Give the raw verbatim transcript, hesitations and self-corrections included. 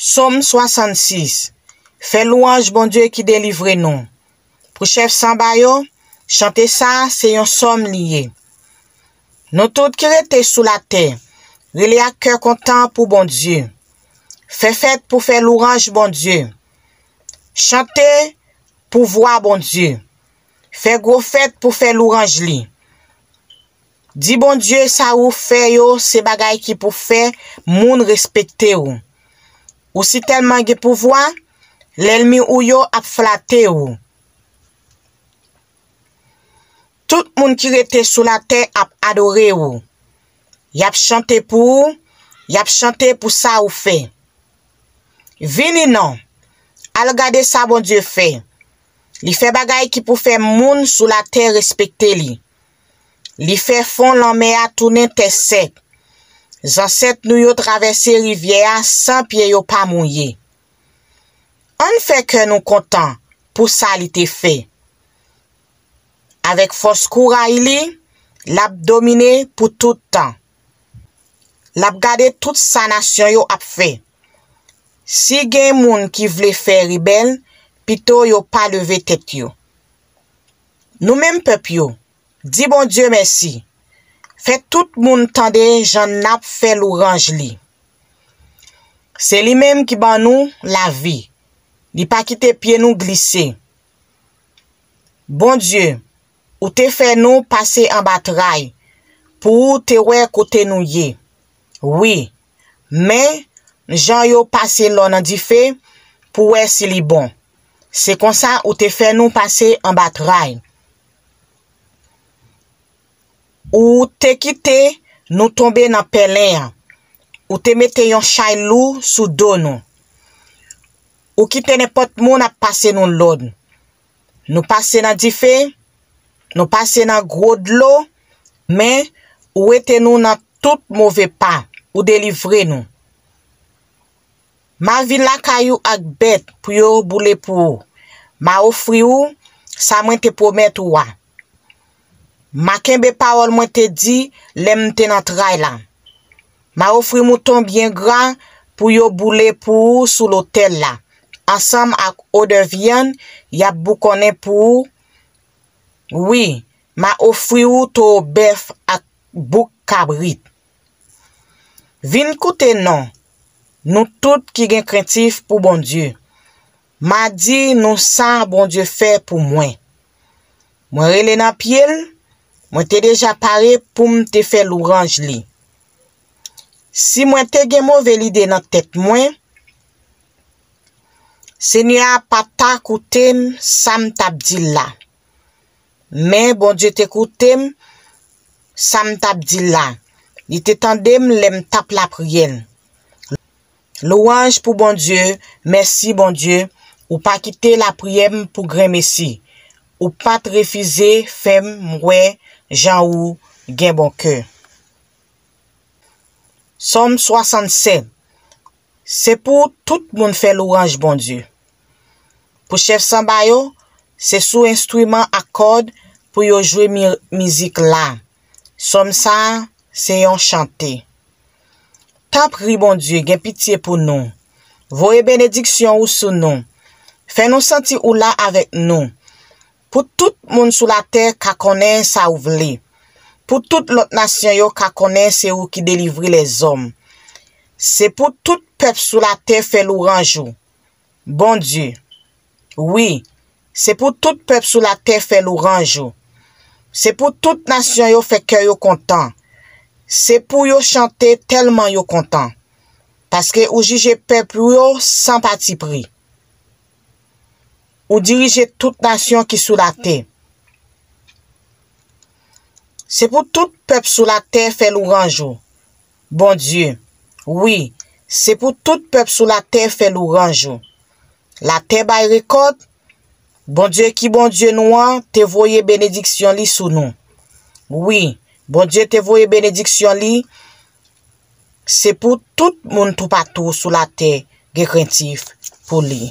Sòm swasannsis. Fè lwanj Bondye ki delivre nou. Pou chèf sanba yo, chante sa a se yon sòm li ye. Nou tout ki rete sou latè, rele ak kè kontan pou Bondye. Fè fèt pou fè lwanj Bondye. Chante pou vwa Bondye. Fè gwo fèt pou fè lwanj li. Di Bondye sa ou fè yo se bagay ki pou fè moun respekte w. Ou si tèlman gen pouvwa, lènmi ou yo ap flate w. Tout moun ki rete sou latè ap adore w. Y ap chante pou ou, y ap chante pou sa ou fè. Vini non, al gade sa Bondye fè. Li fè bagay ki pou fè moun sou latè respekte li. Li fè fon lanmè a tounen tè sèk. Zansèt nou yo travèse rivyè a san pye yo pa mouye. Ann fè kè nou kontan pou sa li te fè. Avèk fòs kouray li, l ap domine pou tout tan. L ap gade tout sa nasyon yo ap fè. Si gen moun ki vle fè rebèl, pito yo pa leve tèt yo. Nou menm pèp yo, di Bondye mèsi. Fè tout moun tande jan n ap fè lwanj li. Se li menm ki ban nou lavi. Li pa kite pye nou glise. Bondye, ou te fè nou pase anba tray, pou ou te wè kote nou ye. Wi, men jan yo pase lò nan dife, pou wè si li bon. Se konsa ou te fè nou pase anba tray. Ou te kite nou tonbe nan pèlen an. Ou te mete yon chay lou sou do nou. Ou kite nenpòt moun ap pase nou lòd. Nou pase nan dife, nou pase nan gwo dlo, men ou wete nou nan tout move pa, ou delivre nou. M a vin lakay ou ak bèt pou yo boule pou ou. M a ofri ou sa mwen te pwomèt ou a. M a kenbe pawòl mwen te di lè m te nan tray la. M a ofri mouton byen gra pou yo boule pou ou sou lotèl la, ansanm ak odè vyann y ap boukonnen pou ou. Wi, m a ofri ou towo bèf ak bouk kabrit. Vin koute non, nou tout ki gen krentif pou Bondye. M a di nou sa Bondye fè pou mwen. Mwen rele nan pye l, mwen te deja pare pou m te fè lwanj li. Si mwen te gen move lide nan tèt mwen, Senyè a pa ta koute m sa m t ap di l la. Men Bondye te koute m sa m t ap di l la. Li te tande m lè m t ap lapriyè l. Lwanj pou Bondye, mèsi Bondye, ou pa kite lapriyè m pou grenmesi. Ou pa t refize fè m wè jan ou gen bon kè. Sòm swasannsèt. Se pou tout moun fè lwanj Bondye. Pou chèf sanba yo, se sou enstriman a kòd pou yo jwe mi- mizik la. Sòm sa a se yon chante. Tanpri Bondye, gen pitye pou nou. Voye benediksyon ou sou nou. Fè nou santi ou la avèk nou. Pou tout moun sou latè ka konnen sa ou vle. Pou tout lòt nasyon yo ka konnen se ou ki delivre lèzòm. Se pou tout pèp sou latè fè lwanj ou, Bondye. Wi, se pou tout pèp sou latè fè lwanj ou. Se pou tout nasyon yo fè kè yo kontan. Se pou yo chante tèlman yo kontan. Paske ou jije pèp ou yo san patipri. Ou dirije tout nasyon ki sou latè. Se pou tout pèp sou latè fè lwanj ou, Bondye. Wi, se pou tout pèp sou latè fè lwanj ou. Latè bay rekòt, Bondye ki Bondye nou an te voye benediksyon li sou nou. Wi, Bondye te voye benediksyon li, se pou tout moun toupatou sou latè gen krentif pou li.